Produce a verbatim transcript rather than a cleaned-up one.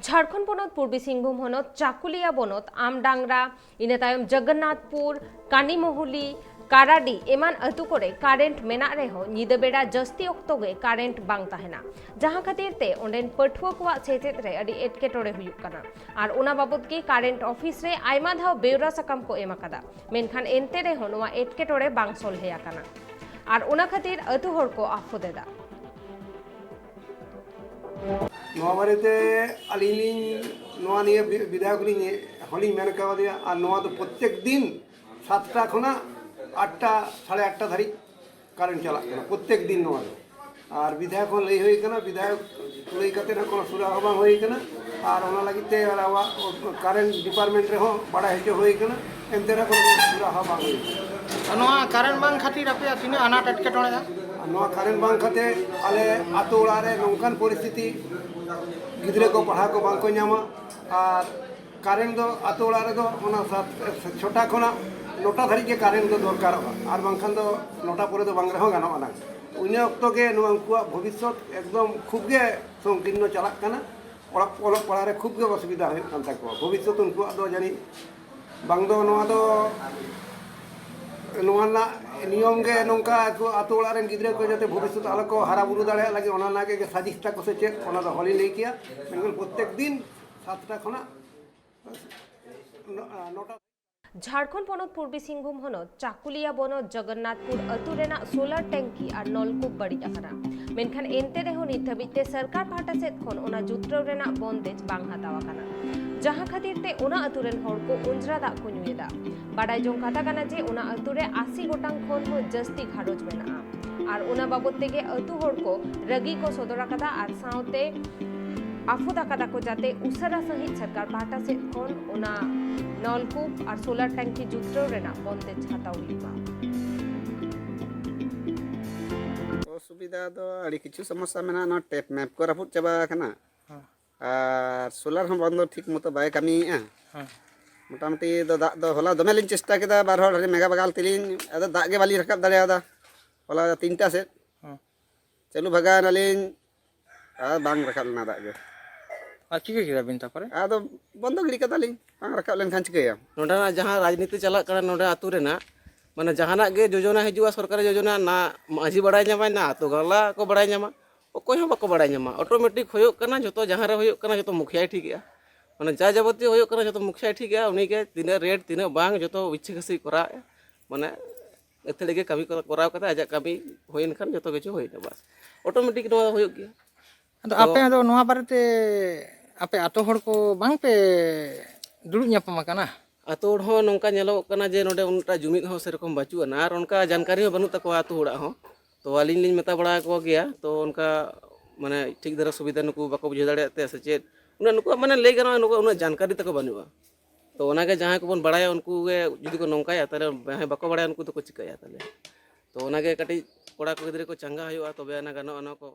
ᱡᱷᱟᱲᱠᱷᱚᱸᱰ ᱯᱚᱱᱚᱛ ᱯᱩᱨᱵᱤ ᱥᱤᱝᱵᱷᱩᱢ ᱦᱚᱱᱚᱛ ᱪᱟᱠᱩᱞᱤᱭᱟ ᱵᱚᱱᱚᱛ ᱟᱢᱰᱟᱝᱨᱟ, ᱤᱱᱟᱹ ᱛᱟᱭᱚᱢ ᱡᱚᱜᱚᱱᱱᱟᱛᱷᱯᱩᱨ, ᱠᱟᱱᱤᱢᱚᱦᱩᱞᱤ, ᱠᱟᱨᱟᱰᱤ ᱮᱢᱟᱱ ᱟᱹᱛᱩ ᱠᱚᱨᱮ ᱠᱟᱨᱮᱱᱴ ᱢᱮᱱᱟᱜ ᱨᱮᱦᱚᱸ ᱧᱤᱫᱟᱹ ᱵᱮᱲᱟ ᱡᱟᱹᱥᱛᱤ ᱚᱠᱛᱚ ᱜᱮ ᱠᱟᱨᱮᱱᱴ ᱵᱟᱝ ᱛᱟᱦᱮᱱᱟ, ᱡᱟᱦᱟᱸ ᱠᱷᱟᱹᱛᱤᱨ ᱛᱮ ᱚᱸᱰᱮᱱ ᱯᱟᱹᱴᱷᱩᱣᱟᱹ ᱠᱚᱣᱟᱜ ᱥᱮᱪᱮᱫ ᱨᱮ ᱟᱹᱰᱤ ᱮᱴᱠᱮᱴᱚᱬᱮ ᱦᱩᱭᱩᱜ ᱠᱟᱱᱟ᱾ ᱟᱨ ᱚᱱᱟ ᱵᱟᱵᱚᱛ ᱜᱮ ᱠᱟᱨᱮᱱᱴ ᱚᱯᱷᱤᱥ ᱨᱮ ᱟᱭᱢᱟ ᱫᱷᱟᱣ ᱵᱮᱣᱨᱟ ᱥᱟᱠᱟᱢ ᱠᱚ ᱮᱢ ᱟᱠᱟᱫᱟ, ᱢᱮᱱᱠᱷᱟᱱ ᱮᱱᱛᱮ ᱨᱮᱦᱚᱸ ᱱᱚᱣᱟ ᱮᱴᱠᱮᱴᱚᱬᱮ ᱵᱟᱝ ᱥᱚᱞᱦᱮ ᱟᱠᱟᱱᱟ᱾ ᱟᱨ ᱚᱱᱟ ᱠᱷᱟᱹᱛᱤᱨ ᱟᱹᱛᱩ ᱦᱚᱲ ᱠᱚ ᱟᱯᱷᱚᱫ ᱮᱫᱟ᱾ ᱱᱚᱣᱟ ᱵᱟᱨᱮᱛᱮ ᱟᱹᱞᱤᱧ ᱞᱤᱧ, ᱱᱚᱣᱟ ᱱᱤᱭᱮ ᱵᱤ-, ᱵᱤᱫᱷᱟᱭᱚᱠ ᱞᱤᱧ ᱦᱚᱸᱞᱤᱧ ᱢᱮᱱ ᱠᱟᱣᱫᱮᱭᱟ, ᱟᱨ ᱱᱚᱣᱟ ᱫᱚ ᱯᱨᱚᱛᱮᱠ ᱫᱤᱱ ᱥᱟᱛᱴᱟ ᱠᱷᱚᱱᱟᱜ ᱟᱴᱴᱟ, ᱥᱟᱲᱮ ᱟᱴᱴᱟ ᱫᱷᱟᱹᱨᱤᱡ ᱠᱟᱨᱮᱱᱴ ᱪᱟᱞᱟᱜ ᱠᱟᱱᱟ, ᱯᱨᱚᱛᱮᱠ ᱫᱤᱱ ᱱᱚᱣᱟ ᱫᱚ᱾ ᱟᱨ ᱵᱤᱫᱷᱟᱭᱚᱠ ᱦᱚᱸ ᱞᱟᱹᱭ ᱦᱩᱭ ᱠᱟᱱᱟ, ᱵᱤᱫᱷᱟᱭᱚᱠ ᱞᱟᱹᱭ ᱠᱟᱛᱮ ᱦᱚᱸ ᱠᱳᱱᱳ ᱥᱩᱨᱟᱦᱟ ᱦᱚᱸ ᱵᱟᱝ ᱦᱩᱭ ᱠᱟᱱᱟ᱾ ᱟᱨ ᱚᱱᱟ ᱞᱟᱹᱜᱤᱫ ᱛᱮ ᱟᱵᱚᱣᱟᱜ ᱠᱟᱨᱮᱱᱴ ᱰᱤᱯᱟᱨᱴᱢᱮᱱᱴ ᱨᱮᱦᱚᱸ ᱵᱟᱲᱟᱭ ᱦᱚᱪᱚ ᱦᱩᱭ ᱠᱟᱱᱟ, ᱮᱱᱛᱮ ᱨᱮᱦᱚᱸ ᱠᱳᱱᱳ ᱥᱩᱨᱟᱦᱟ ᱵᱟᱝ ᱦᱩᱭ ᱠᱟᱱᱟ᱾ ᱱᱚᱣᱟ ᱠᱟᱨᱮᱱᱴ ᱵᱟᱝ ᱠᱷᱟᱹᱛᱤᱨ ᱟᱯᱮᱭᱟᱜ ᱛᱤᱱᱟᱹᱜ ᱟᱱᱟᱴ ᱮᱴᱠᱮᱴᱚᱬᱮᱜᱼᱟ? ᱟᱨ ᱱᱚᱣᱟ ᱠᱟᱨᱮᱱᱴ ᱵᱟᱝ ᱠᱷᱟᱹᱛᱤᱨ ᱟᱞᱮ ᱟᱛᱳ ᱚᱲᱟᱜ ᱨᱮ ᱱᱚᱝᱠᱟᱱ ᱯᱚᱨᱤᱥᱛᱷᱤᱛᱤ, ᱜᱤᱫᱽᱨᱟᱹ ᱠᱚ ᱯᱟᱲᱦᱟᱣ ᱠᱚ ᱵᱟᱝ ᱠᱚ ᱧᱟᱢᱟ᱾ ᱟᱨ ᱠᱟᱨᱮᱱᱴ ᱫᱚ ᱟᱛᱳ ᱚᱲᱟᱜ ᱨᱮᱫᱚ ᱚᱱᱟ ᱥᱟᱛ, ᱪᱷᱚᱴᱟ ᱠᱷᱚᱱᱟᱜ ᱱᱚᱴᱟ ᱫᱷᱟᱹᱨᱤᱡ ᱜᱮ ᱠᱟᱨᱮᱱᱴ ᱫᱚ ᱫᱚᱨᱠᱟᱨᱚᱜᱼᱟ, ᱟᱨ ᱵᱟᱝᱠᱷᱟᱱ ᱫᱚ ᱱᱚᱴᱟ ᱯᱚᱨᱮ ᱫᱚ ᱵᱟᱝ ᱨᱮᱦᱚᱸ ᱜᱟᱱᱚᱜᱼᱟ ᱱᱟᱝ᱾ ᱤᱱᱟᱹ ᱚᱠᱛᱚ ᱜᱮ ᱱᱚᱣᱟ ᱩᱱᱠᱩᱣᱟᱜ ᱵᱷᱚᱵᱤᱥᱥᱚᱛ ᱮᱠᱫᱚᱢ ᱠᱷᱩᱵ ᱜᱮ ᱥᱚᱝᱠᱤᱨᱱᱚ ᱪᱟᱞᱟᱜ ᱠᱟᱱᱟ᱾ ᱚᱞᱚᱜ, ᱚᱞᱚᱜ ᱯᱟᱲᱦᱟᱣ ᱨᱮ ᱠᱷᱩᱵ ᱜᱮ ᱚᱥᱩᱵᱤᱫᱷᱟ ᱦᱩᱭᱩᱜ ᱠᱟᱱ ᱛᱟᱠᱚᱣᱟ᱾ ᱵᱷᱚᱵᱤᱥᱥᱚᱛ ᱩᱱᱠᱩᱣᱟᱜ ᱫᱚ ᱡᱟᱹᱱᱤᱡ ᱵᱟᱝ ᱫᱚ ᱱᱚᱣᱟ ᱫᱚ ᱱᱚᱣᱟ ᱨᱮᱱᱟᱜ ᱱᱤᱭᱚᱢ ᱜᱮ ᱱᱚᱝᱠᱟ, ᱟᱠᱚ ᱟᱛᱳ ᱚᱲᱟᱜ ᱨᱮᱱ ᱜᱤᱫᱽᱨᱟᱹ ᱠᱚ ᱡᱟᱛᱮ ᱵᱷᱚᱵᱤᱥᱥᱚᱛ ᱟᱞᱚ ᱠᱚ ᱦᱟᱨᱟ ᱵᱩᱨᱩ ᱫᱟᱲᱮᱭᱟᱜ ᱞᱟᱹᱜᱤᱫ ᱚᱱᱟ ᱨᱮᱱᱟᱜ ᱜᱮ ᱥᱟᱡᱤᱥ ᱛᱟᱠᱚ ᱥᱮ ᱪᱮᱫ, ᱚᱱᱟ ᱫᱚ ᱦᱚᱞᱤᱧ ᱞᱟᱹᱭ ᱠᱮᱭᱟ᱾ ᱢᱮᱱᱠᱷᱟᱱ ᱯᱨᱚᱛᱮᱠ ᱫᱤᱱ ᱥᱟᱛᱴᱟ ᱠᱷᱚᱱᱟᱜ ᱱᱚ-, ᱱᱚᱴᱟ᱾ ᱡᱷᱟᱲᱠᱷᱚᱸᱰ ᱯᱚᱱᱚᱛ ᱯᱩᱨᱵᱤ ᱥᱤᱝᱵᱷᱩᱢ ᱦᱚᱱᱚᱛ ᱪᱟᱠᱩᱞᱤᱭᱟ ᱵᱚᱱᱚᱛ ᱡᱚᱜᱚᱱᱱᱟᱛᱷᱯᱩᱨ ᱟᱹᱛᱩ ᱨᱮᱱᱟᱜ ᱥᱳᱞᱟᱨ ᱴᱮᱝᱠᱤ ᱟᱨ ᱱᱚᱞᱠᱩᱯ ᱵᱟᱹᱲᱤᱡ ᱟᱠᱟᱱᱟ, ᱢᱮᱱᱠᱷᱟᱱ ᱮᱱᱛᱮ ᱨᱮᱦᱚᱸ ᱱᱤᱛ ᱫᱷᱟᱹᱵᱤᱡ ᱛᱮ ᱥᱚᱨᱠᱟᱨ ᱯᱟᱦᱴᱟ ᱥᱮᱫ ᱠᱷᱚᱱ ᱚᱱᱟ ᱡᱩᱛᱨᱟᱹᱣ ᱨᱮᱱᱟᱜ ᱵᱚᱱᱫᱮᱡ ᱵᱟᱝ ᱦᱟᱛᱟᱣ ᱟᱠᱟᱱᱟ, ᱡᱟᱦᱟᱸ ᱠᱷᱟᱹᱛᱤᱨ ᱛᱮ ᱚᱱᱟ ᱟᱹᱛᱩ ᱨᱮᱱ ᱦᱚᱲ ᱠᱚ ᱚᱸᱡᱽᱨᱟ ᱫᱟᱜ ᱠᱚ ᱧᱩᱭᱮᱫᱟ᱾ ᱵᱟᱰᱟᱭ ᱡᱚᱝ ᱠᱟᱛᱷᱟ ᱠᱟᱱᱟ ᱡᱮ ᱚᱱᱟ ᱟᱹᱛᱩ ᱨᱮ ᱟᱥᱤ ᱜᱚᱴᱟᱝ ᱠᱷᱚᱱ ᱦᱚᱸ ᱡᱟᱹᱥᱛᱤ ᱜᱷᱟᱨᱚᱸᱡᱽ ᱢᱮᱱᱟᱜᱼᱟ᱾ ᱟᱨ ᱚᱱᱟ ᱵᱟᱵᱚᱛ ᱛᱮᱜᱮ ᱟᱹᱛᱩ ᱦᱚᱲ ᱠᱚ ᱨᱟᱹᱜᱤ ᱠᱚ ᱥᱚᱫᱚᱨ ᱟᱠᱟᱫᱟ ᱟᱨ ᱥᱟᱶᱛᱮ ᱟᱯᱷᱚᱫ ᱟᱠᱟᱫᱟ ᱠᱚ ᱡᱟᱛᱮ ᱩᱥᱟᱹᱨᱟ ᱥᱟᱺᱦᱤᱡ ᱥᱚᱨᱠᱟᱨ ᱯᱟᱦᱴᱟ ᱥᱮᱫ ᱠᱷᱚᱱ ᱚᱱᱟ ᱱᱚᱞᱠᱩᱯ ᱟᱨ ᱥᱳᱞᱟᱨ ᱴᱮᱝᱠᱤ ᱡᱩᱛᱨᱟᱹᱣ ᱨᱮᱱᱟᱜ ᱵᱚᱱᱫᱮᱡ ᱦᱟᱛᱟᱣ ᱦᱩᱭᱩᱜ ᱢᱟ᱾ ᱚᱥᱩᱵᱤᱫᱷᱟ ᱫᱚ ᱟᱹᱰᱤ ᱠᱤᱪᱷᱩ ᱥᱚᱢᱚᱥᱥᱟ ᱢᱮᱱᱟᱜᱼᱟ᱾ ᱱᱚᱣᱟ ᱴᱮᱯ ᱢᱮᱯ ᱠᱚ ᱨᱟᱹᱯᱩᱫ ᱪᱟᱵᱟ ᱟᱠᱟᱱᱟ᱾ ᱦᱮᱸ᱾ ᱟᱨ ᱥᱳᱞᱟᱨ ᱦᱚᱸ ᱵᱚᱱᱫᱚ ᱴᱷᱤᱠ ᱢᱚᱛᱚ ᱵᱟᱭ ᱠᱟᱹᱢᱤᱭᱮᱫᱼᱟ᱾ ᱦᱮᱸ᱾ ᱢᱚᱴᱟᱢᱩᱴᱤ ᱫᱚ ᱫᱟᱜ ᱫᱚ ᱦᱚᱞᱟ ᱫᱚᱢᱮ ᱞᱤᱧ ᱪᱮᱥᱴᱟ ᱠᱮᱫᱟ, ᱵᱟᱨ ᱦᱚᱲ ᱢᱮᱜᱟ ᱵᱟᱜᱟᱞ ᱛᱮᱞᱤᱧ, ᱟᱫᱚ ᱫᱟᱜ ᱜᱮ ᱵᱟᱹᱞᱤᱧ ᱨᱟᱠᱟᱵ ᱫᱟᱲᱮᱭᱟᱫᱟ᱾ ᱦᱚᱞᱟ ᱛᱤᱱᱴᱟ ᱥᱮᱫ ᱦᱮᱸ᱾ ᱪᱟᱹᱞᱩ ᱵᱷᱟᱜᱟᱣ ᱮᱱᱟᱞᱤᱧ, ᱟᱨ ᱵᱟᱝ ᱨᱟᱠᱟᱵ ᱞᱮᱱᱟ ᱫᱟᱜ ᱜᱮ᱾ ᱟᱨ ᱪᱤᱠᱟᱹ ᱠᱮᱫᱟ ᱵᱤᱱ ᱛᱟᱯᱚᱨᱮ? ᱟᱫᱚ ᱵᱚᱱᱫᱚ ᱜᱤᱰᱤ ᱠᱟᱫᱟᱞᱤᱧ, ᱵᱟᱝ ᱨᱟᱠᱟᱵ ᱞᱮᱱᱠᱷᱟᱱ ᱪᱤᱠᱟᱹᱭᱟᱢ? ᱱᱚᱰᱮᱱᱟᱜ ᱡᱟᱦᱟᱸ ᱨᱟᱡᱽᱱᱤᱛᱤ ᱪᱟᱞᱟᱜ ᱠᱟᱱᱟ ᱱᱚᱰᱮ ᱟᱹᱛᱩ ᱨᱮᱱᱟᱜ, ᱢᱟᱱᱮ ᱡᱟᱦᱟᱱᱟᱜ ᱜᱮ ᱡᱳᱡᱚᱱᱟ ᱦᱤᱡᱩᱜᱼᱟ, ᱥᱚᱨᱠᱟᱨᱤ ᱡᱳᱡᱚᱱᱟ, ᱱᱟ ᱢᱟᱹᱡᱷᱤ ᱵᱟᱲᱟᱭ ᱧᱟᱢᱟᱭ, ᱱᱟ ᱟᱹᱛᱩ ᱜᱟᱶᱞᱟ ᱠᱚ ᱵᱟᱲᱟᱭ ᱧᱟᱢᱟ, ᱚᱠᱚᱭ ᱦᱚᱸ ᱵᱟᱠᱚ ᱵᱟᱲᱟᱭ ᱧᱟᱢᱟ᱾ ᱚᱴᱳᱢᱮᱴᱤᱠ ᱦᱩᱭᱩᱜ ᱠᱟᱱᱟ, ᱡᱚᱛᱚ ᱡᱟᱦᱟᱸ ᱨᱮ ᱦᱩᱭᱩᱜ ᱠᱟᱱᱟ ᱡᱚᱛᱚ ᱢᱩᱠᱷᱤᱭᱟᱭ ᱴᱷᱤᱠᱮᱜᱼᱟ᱾ ᱢᱟᱱᱮ ᱡᱟ ᱡᱟᱵᱚᱛᱤᱭᱚ ᱦᱩᱭᱩᱜ ᱠᱟᱱᱟ ᱡᱚᱛᱚ ᱢᱩᱠᱷᱤᱭᱟᱭ ᱴᱷᱤᱠᱮᱜᱼᱟ, ᱩᱱᱤᱜᱮ ᱛᱤᱱᱟᱹᱜ ᱨᱮᱴ ᱛᱤᱱᱟᱹᱜ ᱵᱟᱝ ᱡᱚᱛᱚ ᱤᱪᱪᱷᱟᱹ ᱠᱷᱟᱹᱥᱤ ᱠᱚᱨᱟᱣᱮᱜᱼᱟ᱾ ᱢᱟᱱᱮ ᱟᱹᱛᱷᱟᱹᱲᱤ ᱜᱮ ᱠᱟᱹᱢᱤ ᱠᱚ ᱠᱚᱨᱟᱣ ᱠᱟᱛᱮ ᱟᱡᱟᱜ ᱠᱟᱹᱢᱤ ᱦᱩᱭᱮᱱ ᱠᱷᱟᱱ ᱡᱚᱛᱚ ᱠᱤᱪᱷᱩ ᱦᱩᱭᱱᱟ, ᱵᱟᱥ ᱚᱴᱳᱢᱮᱴᱤᱠ ᱱᱚᱣᱟ ᱫᱚ ᱦᱩᱭᱩᱜ ᱜᱮᱭᱟ᱾ ᱟᱫᱚ ᱛᱚ- ᱟᱯᱮ ᱫᱚ ᱱᱚᱣᱟ ᱵᱟᱨᱮᱛᱮ ᱟᱯᱮ ᱟᱛᱳ ᱦᱚᱲ ᱠᱚ ᱵᱟᱝ ᱯᱮ ᱫᱩᱲᱩᱵ ᱧᱟᱯᱟᱢ ᱟᱠᱟᱱᱟ? ᱟᱛᱳ ᱦᱚᱲ ᱦᱚᱸ ᱱᱚᱝᱠᱟ ᱧᱮᱞᱚᱜᱚᱜ ᱠᱟᱱᱟ ᱡᱮ ᱱᱚᱰᱮ ᱩᱱᱟᱹᱜᱴᱟ ᱡᱩᱢᱤᱫ ᱦᱚᱸ ᱥᱮᱨᱚᱠᱚᱢ ᱵᱟᱹᱪᱩᱜ ᱟᱱᱟ ᱟᱨ ᱚᱱᱠᱟ ᱡᱟᱱᱠᱟᱨᱤ ᱦᱚᱸ ᱵᱟᱹᱱᱩᱜ ᱛᱟᱠᱚᱣᱟ ᱟᱛᱳ ᱦᱚᱲᱟᱜ ᱦᱚᱸ᱾ ᱛᱚ ᱟᱹᱞᱤᱧ ᱞᱤᱧ ᱢᱮᱛᱟ ᱵᱟᱲᱟ ᱟᱠᱚ ᱜᱮᱭᱟ, ᱛᱚ ᱚᱱᱠᱟ ᱢᱟᱱᱮ ᱴᱷᱤᱠ ᱫᱷᱟᱨᱟ ᱥᱩᱵᱤᱫᱷᱟ ᱱᱩᱠᱩ ᱵᱟᱠᱚ ᱵᱩᱡᱷᱟᱹᱣ ᱫᱟᱲᱮᱭᱟᱜ ᱛᱮ ᱥᱮ ᱪᱮᱫ, ᱩᱱᱟᱹᱜ ᱱᱩᱠᱩᱣᱟᱜ ᱢᱟᱱᱮ ᱞᱟᱹᱭ ᱜᱟᱱᱚᱜᱼᱟ ᱱᱩᱠᱩᱣᱟᱜ ᱩᱱᱟᱹᱜ ᱡᱟᱱᱠᱟᱨᱤ ᱛᱟᱠᱚ ᱵᱟᱹᱱᱩᱜᱼᱟ᱾ ᱛᱚ ᱚᱱᱟᱜᱮ ᱡᱟᱦᱟᱸᱭ ᱠᱚᱵᱚᱱ ᱵᱟᱲᱟᱭᱟ ᱩᱱᱠᱩ ᱜᱮ ᱡᱩᱫᱤ ᱠᱚ ᱱᱚᱝᱠᱟᱭᱟ ᱛᱟᱦᱚᱞᱮ ᱡᱟᱦᱟᱸᱭ ᱵᱟᱠᱚ ᱵᱟᱲᱟᱭᱟ ᱩᱱᱠᱩ ᱫᱚᱠᱚ ᱪᱤᱠᱟᱹᱭᱟ ᱛᱟᱦᱚᱞᱮ? ᱛᱚ ᱚᱱᱟᱜᱮ ᱠᱟᱹᱴᱤᱡ ᱠᱚᱲᱟ ᱠᱚ ᱜᱤᱫᱽᱨᱟᱹ ᱠᱚ ᱪᱟᱸᱜᱟ ᱦᱩᱭᱩᱜᱼᱟ, ᱛᱚᱵᱮ ᱟᱱᱟ ᱜᱟᱱᱚᱜᱼᱟ ᱱᱚᱣᱟ ᱠᱚ᱾